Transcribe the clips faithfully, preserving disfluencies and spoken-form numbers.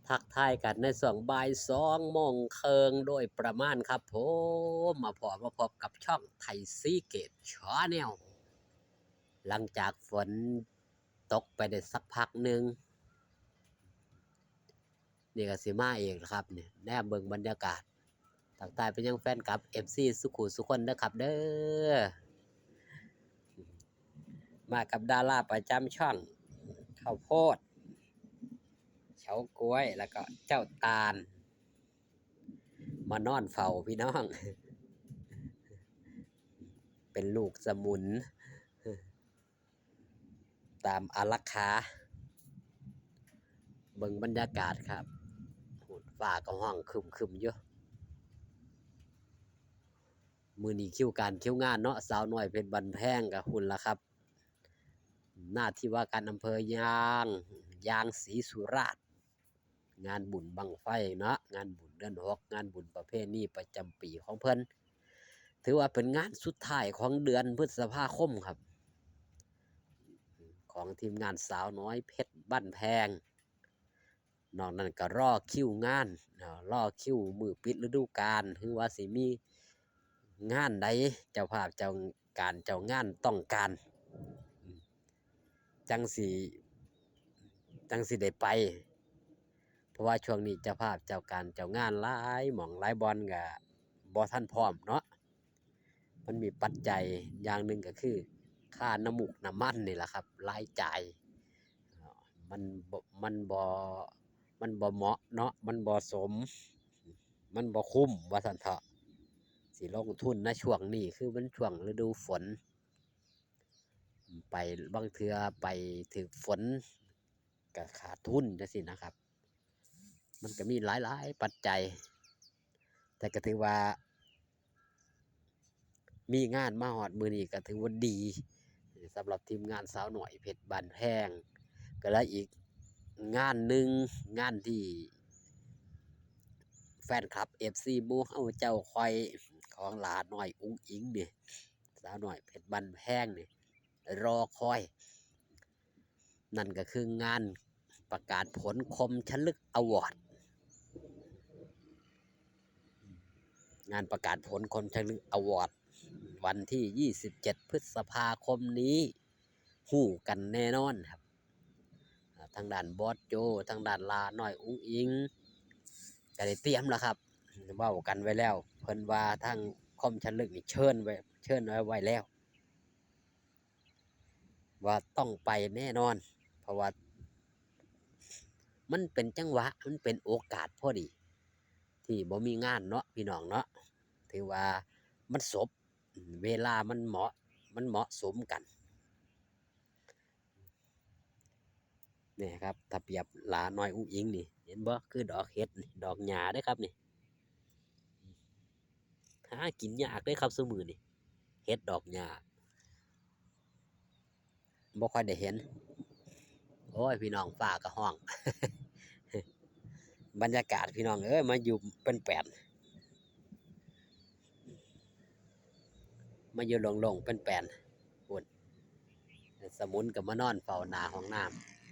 ทักทายกันในช่วงบ่ายสองโมงครึ่งโดยประมาณครับผม มาพอมาพบกับช่องไทยซีเกตชาแนล หลังจากฝนตกไปได้สักพักหนึ่ง นี่ก็สิมาเองครับ นี่แนมเบิ่งบรรยากาศ ทักทายไปยังแฟนคลับ เอฟซี สุขุสุคนนะครับเด้อ มากับดาราประจำช่อง ข้าวโพด เฉาก๊วย แล้วก็เจ้าตาล มานอนเฝ้าพี่น้อง เป็นลูกสมุน ตามอารักขา เบิ่งบรรยากาศครับ ฟ้าก็ฮ้องครึมๆอยู่ มื้อนี้คิวการคิวงานเนาะ สาวน้อยเพชรบ้านแพงก็พู้นล่ะครับ หน้าที่ว่าการอำเภอยาง ยางศรีสุราษฎร์ งานบุญบั้งไฟเนาะ งานบุญเดือนหก งานบุญประเพณีประจำปีของเพิ่น ถือว่าเป็นงานสุดท้ายของเดือนพฤษภาคมครับ ของทีมงานสาวน้อยเพชรบ้านแพง นอกนั้นก็รอคิวงานเนาะ รอคิวมื้อปิดฤดูกาล หรือว่าสิมีงานใด เจ้าภาพเจ้าการเจ้างานต้องการ อืม จั่งสิ จั่งสิได้ไป เพราะว่าช่วงนี้เจ้าภาพเจ้าการเจ้างานหลายหม่องหลายบ่อนก็บ่ทันพร้อมเนาะ มันมีปัจจัยอย่างหนึ่งก็คือค่าน้ำมูกน้ำมันนี่แหละครับ รายจ่าย เอ่อ มันบ่ มันบ่ มันบ่เหมาะเนาะ มันบ่สม มันบ่คุ้ม ว่าซั่นเถาะ สิลงทุนในช่วงนี้ คือมันช่วงฤดูฝน ไป บางเทื่อไปถืกฝน ก็ขาดทุนจั่งซี้นะครับ มันก็มีหลายๆปัจจัย แต่ก็ถือว่า มีงานมาฮอดมื้อนี้ก็ถือว่าดี สำหรับทีมงานสาวน้อยเพชรบ้านแพง ก็เหลืออีกงานหนึ่ง งานที่แฟนคลับ เอฟซี หมู่เฮาเจ้าข้อย ของหลาน้อยอุ๋งอิ๋งนี่ สาวน้อยเพชรบ้านแพงนี่ รอคอย นั่นก็คืองานประกาศผลคมชลึกอวอร์ด งานประกาศผลคมชลึกอวอร์ด วันที่ยี่สิบเจ็ดพฤษภาคมนี้ ฮู้กันแน่นอนครับ อ่า ทางด้านบอสโจ ทางด้านหลาน้อยอุ๋งอิ๋ง ก็ได้เตรียมแล้วครับ เว้ากันไว้แล้ว เพิ่นว่าทางคมชลึกนี่เชิญไว้ เชิญไว้ ไว้แล้ว ว่าต้องไปแน่นอน เพราะว่ามันเป็นจังหวะ มันเป็นโอกาสพอดี ที่บ่มีงานเนาะ พี่น้องเนาะ ถือว่ามันสบ เวลามันเหมาะ มันเหมาะสมกัน นี่ครับ ถ้าเปรียบหลาน้อยอุ๋งอิ๋งนี่ เห็นบ่ คือดอกเห็ดนี่ ดอกหญ้าเด้อครับนี่ หากินยากเด้อครับซุมื้อนี่ เห็ดดอกหญ้า บ่ค่อยได้เห็น โอ้ย พี่น้อง ฟ้าก็ฮ้อง บรรยากาศพี่น้องเอ้ย มาอยู่เป็นแปลน มาอยู่โล่งๆเป็นแปลน พู้น สมุนก็มานอนเฝ้าหน้าห้องน้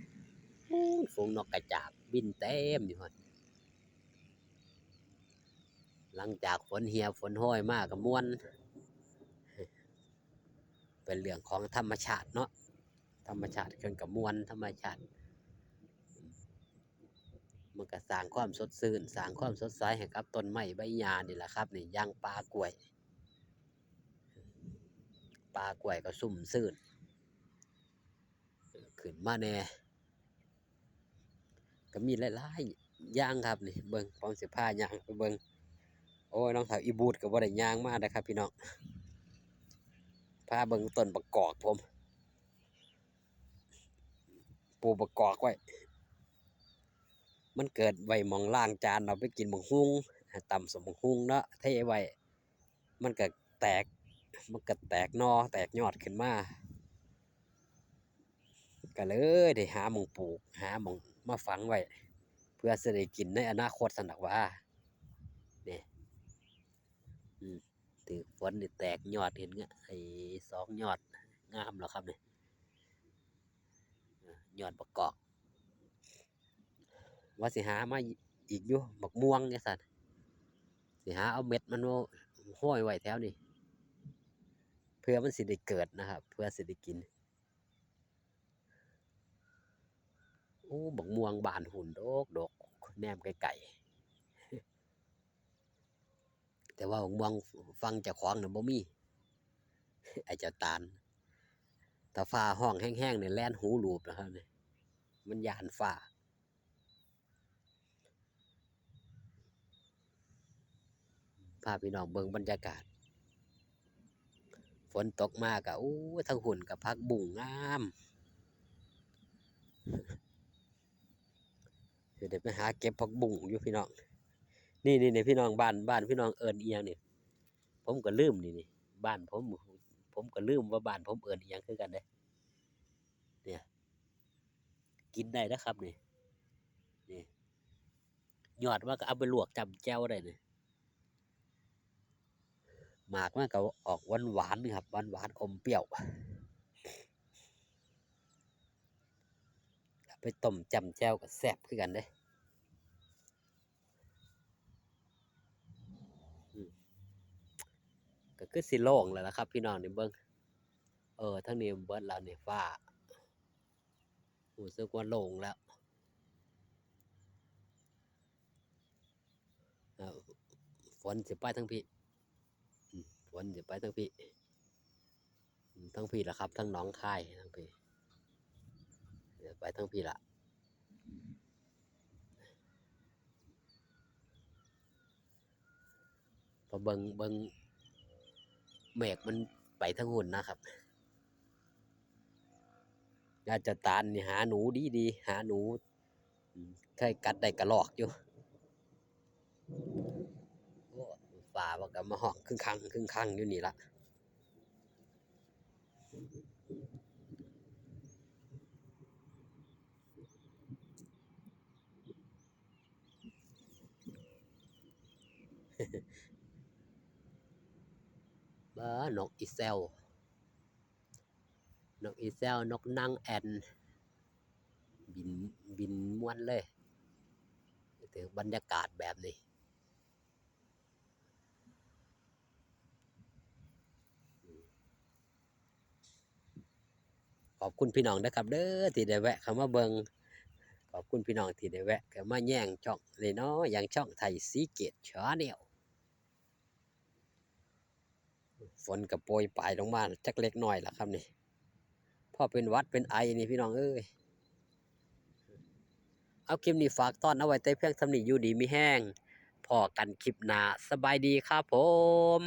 ำ พู้น ฝูงนกกระจาบบินเต็มอยู่พู้น หลังจากฝนเหียฝนโฮยมาก็ม่วน เป็นเรื่องของธรรมชาติเนาะ ธรรมชาติเพิ่นก็ม่วน ธรรมชาติ มันก็สร้างความสดชื่น สร้างความสดใสให้กับต้นไม้ใบหญ้านี่แหละครับ นี่ อย่างป่ากล้วย ป่ากล้วยก็ชุ่มชื่น ขึ้นมาแหน่ ก็มีหลายๆอย่างครับนี่ เบิ่ง ผมสิพาย่างไปเบิ่ง โอ้ย รองเท้าอีบูทก็บ่ได้ย่างมาเด้อครับพี่น้อง พาเบิ่งต้นบักกอกผม ปลูกบักกอกไว้ มันเกิดไว้หม่องล้างจาน เอาไปกินบักหุ่ง ตำส้มบักหุ่งเนาะ เทไว้ มันก็แตก มันก็แตกหน่อ แตกยอดขึ้นมา ก็เลยได้หาหม่องปลูก หาหม่องมาฝังไว้ เพื่อสิได้กินในอนาคตซั้นดอกหว่า นี่ อืม ถืกฝนนี่แตกยอด เห็นไง ไอ้สองยอด งามแล้วครับนี่ อ่า ยอดบักกอก เว ว่าสิหามาอีกอยู่ บักม่วงจั่งซั้น สิหาเอาเม็ดมันมาห้อยไว้แถวนี้ เพื่อมันสิได้เกิดนะครับ เพื่อสิได้กิน โอ้ บักม่วงบ้านหุ่นดกดก แนมไกลๆ แต่ว่าบักม่วงฝั่งเจ้าของน่ะบ่มี ไอ้เจ้าตาล ถ้าฟ้าฮ้องแฮงๆ นี่แล่นหูหลูบแล้วครับนี่ มันย้านฟ้า พาพี่น้องเบิ่งบรรยากาศ ฝนตกมาก็ โอ้ย ทั้งหุ่นกับผักบุ้งงาม สิได้ไปหาเก็บผักบุ้งอยู่พี่น้อง นี่ นี่ นี่พี่น้อง บ้าน บ้านพี่น้องเอิ้นอีหยังนี่ ผมก็ลืมนี่ นี่ บ้านผม ผมก็ลืมว่าบ้านผมเอิ้นอีหยังคือกันเด้ เนี่ย กินได้นะครับนี่ นี่ ยอดมันก็เอาไปลวกจ้ำแจ่วได้นี่ หมากมันก็ออกหวานๆ นี่ครับ หวานๆ อมเปรี้ยว เอาไปต้มจ้ำแจ่วก็แซ่บคือกันเด้ อืม ก็คือสิโล่งแล้วล่ะครับ พี่น้องนี่เบิ่ง เออ ทางนี้เบิดแล้วนี่ ฟ้า รู้สึกว่าโล่งแล้ว เอ่อ ฝนสิไปทางพี้ อืม ฝนสิไปทางพี้ อืม ทางพี้ล่ะครับ ทางหนองคาย ทางพี้ เดี๋ยวไปทางพี้ล่ะ พอเบิ่ง เบิ่ง เมฆมันไปทางหุ่นนะครับ ยาเจ้าตาลนี่หาหนูดีๆ หาหนู อืม เคยกัดได้กระรอกอยู่ โอ้ ฟ้ามันก็มาฮ้องครึ้งครัง ครึ้งครังอยู่นี่ละ เบ้อ นกอีแซว นกอีแซว นกนางแอ่น บิน บินม่วนเลย ถือบรรยากาศแบบนี้ ขอบคุณพี่น้องนะครับเด้อ ที่ได้แวะเข้ามาเบิ่ง ขอบคุณพี่น้องที่ได้แวะเข้ามาแย่งช่องนี่เนาะ อย่างช่องไทยศรีเกต Channel ฝนก็โปรยปลายลงมาจักเล็กน้อยล่ะครับนี่ พอเป็นหวัดเป็นไอนี่พี่น้องเอ้ย เอา คลิปนี้ฝากต้อนเอาไว้แต่เพียงส่ำนี้ อยู่ดีมีแฮง พ้อกันคลิปหน้า สบายดีครับผม